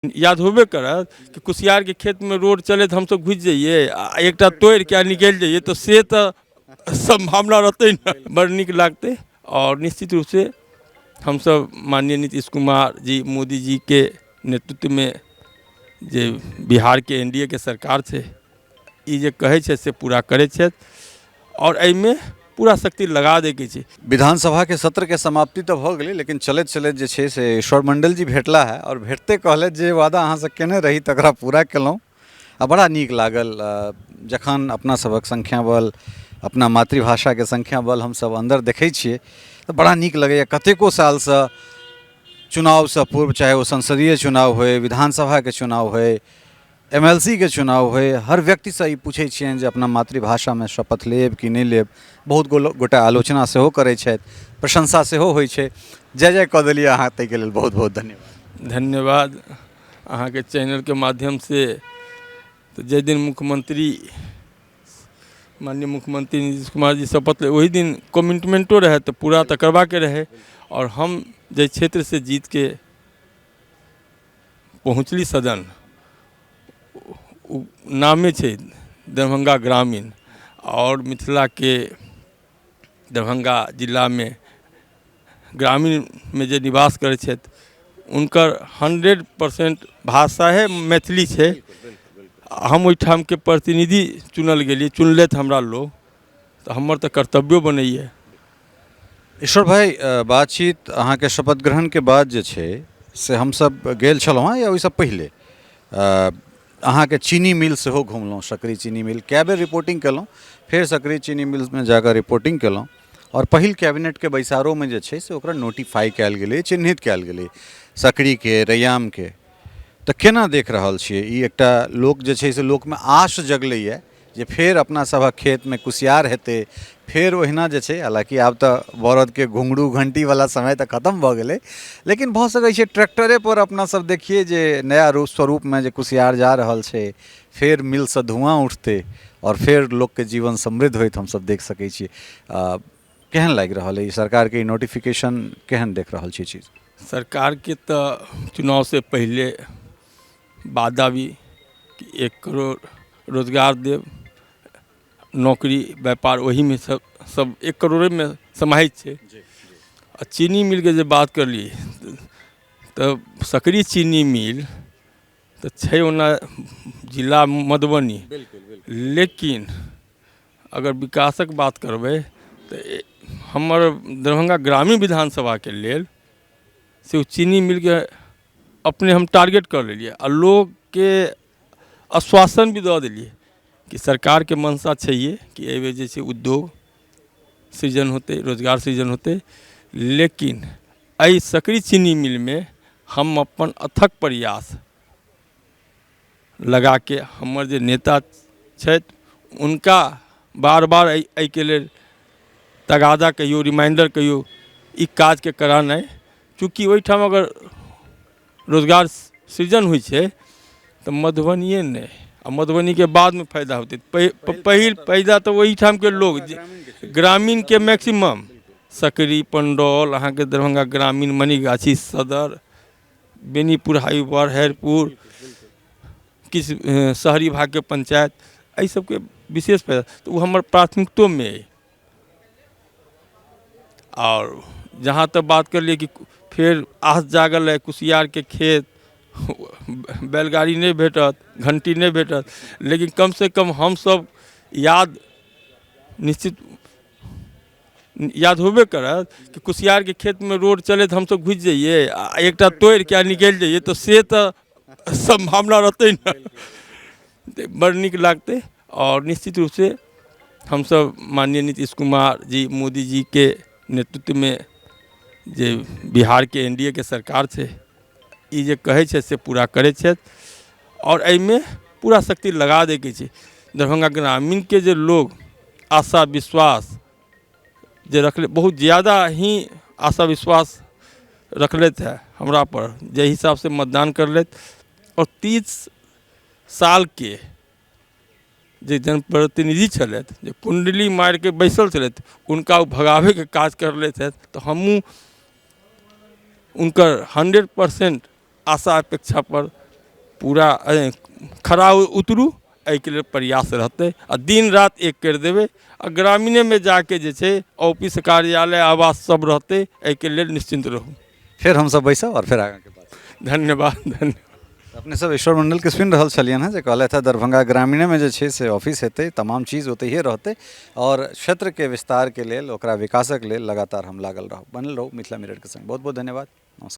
याद होबे करत कि कुसियारके खेतमे रोड चलै तऽ हमसब घुसि जइए आओर एकटा तोड़िके आओर निकलि जइए, तऽ से तऽ सम्भावना रहतै ने। बड़ नीक लागतै। आओर निश्चित रूपसँ हमसब माननीय नीतीश कुमार जी, मोदी जीके नेतृत्वमे जे बिहारके एन डी ए के सरकार छै, ई जे कहै छै से पूरा करै छथि आओर एहिमे पूरा शक्ति लगा दैके छै। विधानसभाके सत्रके समाप्ति तऽ भऽ गेलै, लेकिन चलैत चलैत जे छै से ईश्वर मण्डल जी भेटला है आओर भेटते कहलथि जे वादा अहाँसँ केने रही तकरा पूरा केलहुँ आ बड़ा नीक लागल। जखन अपना सभक संख्या बल, अपना मातृभाषाके संख्या बल हमसभ अन्दर देखै छियै तऽ बड़ा नीक लगैए। कतेको सालसँ चुनावसँ पूर्व, चाहे ओ संसदीय चुनाव होइ, विधानसभाके चुनाव होइ, एम एल सी के चुनाव होइ, हर व्यक्तिसँ ई पूछै छियनि जे अपना मातृभाषामे शपथ लेब कि नहि लेब। बहुत गोटा आलोचना सेहो करै छथि, प्रशंसा सेहो होइ छै। जय जय कऽ देलियै अहाँ, ताहिके लेल बहुत बहुत धन्यवाद। धन्यवाद अहाँके चैनलके माध्यमसँ। तऽ जाहि दिन मुख्यमंत्री, माननीय मुख्यमंत्री नीतीश कुमार जी शपथ ले, ओहि दिन कमिटमेंटो रहै, तऽ पूरा तऽ करबाके रहै। आओर हम जाहि क्षेत्रसँ जीतके पहुँचली सदन, ओ नामे छै दरभंगा ग्रामीण, आओर मिथिलाके दरभंगा जिलामे ग्रामीणमे जे निवास करै छथि हुनकर 100% भाषाए मैथिली छै। हम ओहिठामके प्रतिनिधि चुनल गेलियै, चुनलथि हमरा लोक, तऽ हमर तऽ कर्तव्यो बनैए। ईश्वर भाइ, बातचीत अहाँके शपथ ग्रहणके बाद जे छै से हमसब गेल छलहुँ हँ, या ओहिसँ पहिले अहाँके चीनी मिल सेहो घुमलहुँ, सकरी चीनी मिल कए बेर रिपोर्टिंग केलहुँ, फेर सकरी चीनी मिलमे जाकऽ रिपोर्टिंग केलहुँ आओर पहिल कैबिनेटके बैसारोमे जे छै से ओकरा नोटिफाइ कयल गेलै, चिन्हित कयल गेलै सकरीके, रैयामके। तऽ केना देख रहल छियै ई एकटा लोक जे छै से लोकमे आश जगलैए जे फेर अपना सभक खेतमे कुसियार हेतै, फेर ओहिना जे छै, हालाँकि आब तऽ बरदके घुङ्घरू घण्टीवला समय तऽ खतम भऽ गेलै, लेकिन भऽ सकै छै ट्रैक्टरेपर अपना सब देखियै जे नया रूप स्वरूपमे जे कुसियार जा रहल छै, फेर मिलसँ धुआँ उठतै आओर फेर लोकके जीवन समृद्ध होइत हमसब देख सकै छियै। केहन लागि रहल अइ सरकारके ई नोटिफिकेशन, केहन देख रहल छी चीज? सरकारके तऽ चुनावसँ पहिले वादा भी कि 1 करोड़ रोजगार देब, नौकरी व्यापार ओहिमे सब सब 1 करोड़ेमे समाहित छै। आ चीनी मिलके जे बात करलियै तऽ सकरी चीनी मिल तऽ छै ओना जिला मधुबनी, लेकिन अगर विकासक बात करबै तऽ हमर दरभंगा ग्रामीण विधानसभाके लेल से ओ चीनी मिलके अपने हम टारगेट कऽ लेलियै आ लोकके आश्वासन भी दऽ देलियै कि सरकारके मंशा छैहे कि एहिबेर जे छै उद्योग सृजन होतै, रोजगार सृजन होतै, लेकिन एहि सकरी चीनी मिलमे हम अपन अथक प्रयास लगाके हमर जे नेता छथि हुनका बार बार एहिके लेल तगादा कहियौ, रिमाइंडर कहियौ, ई काजके करानाइ, चूँकि ओहिठाम अगर रोजगार सृजन होइ छै तऽ मधुबनिए नहि आ मधुबनीके बादमे फायदा होतै, पहिल फायदा तऽ ओहिठामके लोक ग्रामीणके मैक्सिमम सकरी, पंडौल, अहाँके दरभंगा ग्रामीण, मनीगाछी, सदर, बेनीपुर हाईवे, हैरपुर, किछु शहरी भागके पंचायत, एहि सबके विशेष फायदा, तऽ ओ हमर प्राथमिकतोमे अइ। आओर जहाँ तक बात करलियै कि फेर आस जागल अइ कुसियारके खेत, बैलगाड़ी नहि भेटत, घण्टी नहि भेटत, लेकिन कमसँ कम हमसब याद निश्चित याद होबे करत कि कुसियारके खेतमे रोड चलै तऽ हमसब घुसि जइए आ एकटा तोड़िके आ निकलि जइए, तऽ से तऽ सम्भावना रहतै ने। बड़ नीक लागतै। आओर निश्चित रूपसँ हमसब माननीय नीतीश कुमार जी, मोदी जीके नेतृत्वमे जे बिहारके एन डी ए के सरकार छै, ई जे कहै छै से पूरा करै छथि आओर एहिमे पूरा शक्ति लगा दैके छै। दरभंगा ग्रामीणके जे लोग आशा विश्वास जे रखले, बहुत ज़्यादा ही आशा विश्वास रखलथि है हमरा पर, जाहि हिसाबसँ मतदान करलथि आओर 30 सालके जे जनप्रतिनिधि छलथि, जे कुण्डली मारिके बैसल छलथि, हुनका ओ भगाबैके काज करलथि हँ, तऽ हमहूँ हुनकर 100% आशा अपेक्षापर पूरा खरा उतरू, एहिके लेल प्रयास रहतै आ दिन राति एक करि देबै। आ ग्रामीणेमे जाके जे छै ऑफिस, कार्यालय, आवास सब रहतै, एहिके लेल निश्चिन्त रहू। फेर हमसब बैसब आओर फेर आगाँके बात। धन्यवाद, धन्यवाद। अपने सब ईश्वर मण्डलके सुनि रहल छलियनि हँ जे कहलथि हँ दरभंगा ग्रामीणेमे जे छै से ऑफिस हेतै, तमाम चीज ओतहिए रहतै आओर क्षेत्रके विस्तारके लेल, ओकरा विकासक लेल लगातार हम लागल रहब। बनल रहू मिथिला मिररके संग। बहुत बहुत धन्यवाद।